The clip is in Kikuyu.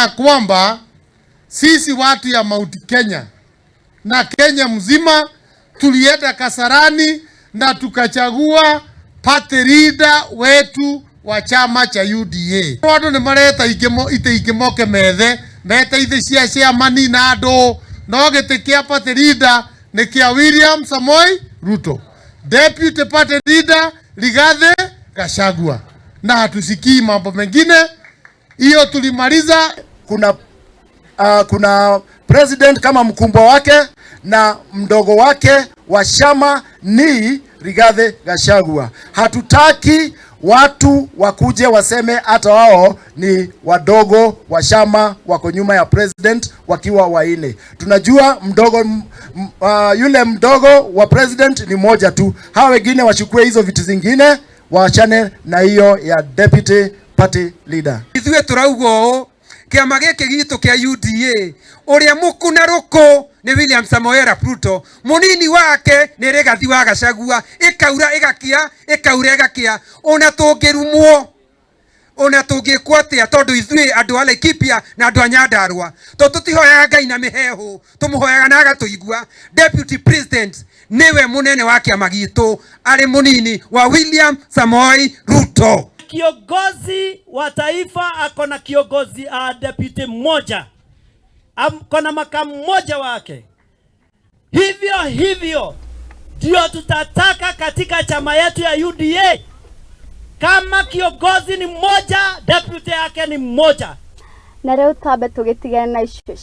Ya kwamba sisi watu ya Mount Kenya na Kenya mzima tulienda Kasarani na tukachagua party leader wetu wa chama cha UDA. Andũ nĩ mareta itĩ ingĩ moke methe mete itĩ cia chairman na andũ no gĩtĩ kĩa party leader nĩ kĩa William Samoei Ruto, deputy party leader Rigathi Gachagua, na hatusikii mambo mengine. Hiyo tulimaliza. Kuna president kama mkubwa wake na mdogo wake wa chama ni Rigathi Gachagua. Hatutaki watu wakuje waseme hata wao ni wadogo wa chama wako nyuma ya president wakiwa waine. Tunajua mdogo yule mdogo wa president ni moja tu, hawa wengine wachukue hizo vitu zingine, waachane na hiyo ya deputy party leader. Ithuĩ tũrauga ũũ, kĩama gĩkĩ gitũ kĩa UDA, ũrĩa mũkuna rũkũ nĩ William Samoei Arap Ruto, mũnini wake nĩ Rigathi wa Gachagua. Ĩkaura ĩgakia, ĩkaura ĩgakia, ona tũngĩrumwo, ona tũngĩkwo atĩa, tondũ ithuĩ andũ a Laikipia na andũ a Nyandarua to tũtihoyaga Ngai na mĩheehũ, tũmũhoyaga na agatũigua. Deputy President nĩwe mũnene wa kĩama gitũ, arĩ mũnini wa William Samoei Ruto. Kiongozi wa taifa ako na kiongozi deputy mmoja, ako na makamu mmoja wake. Hivyo hivyo ndio tutataka katika chama yetu ya UDA. Kama kiongozi ni mmoja, deputy yake ni mmoja. Na rĩu twambe tũgĩtigane na icio.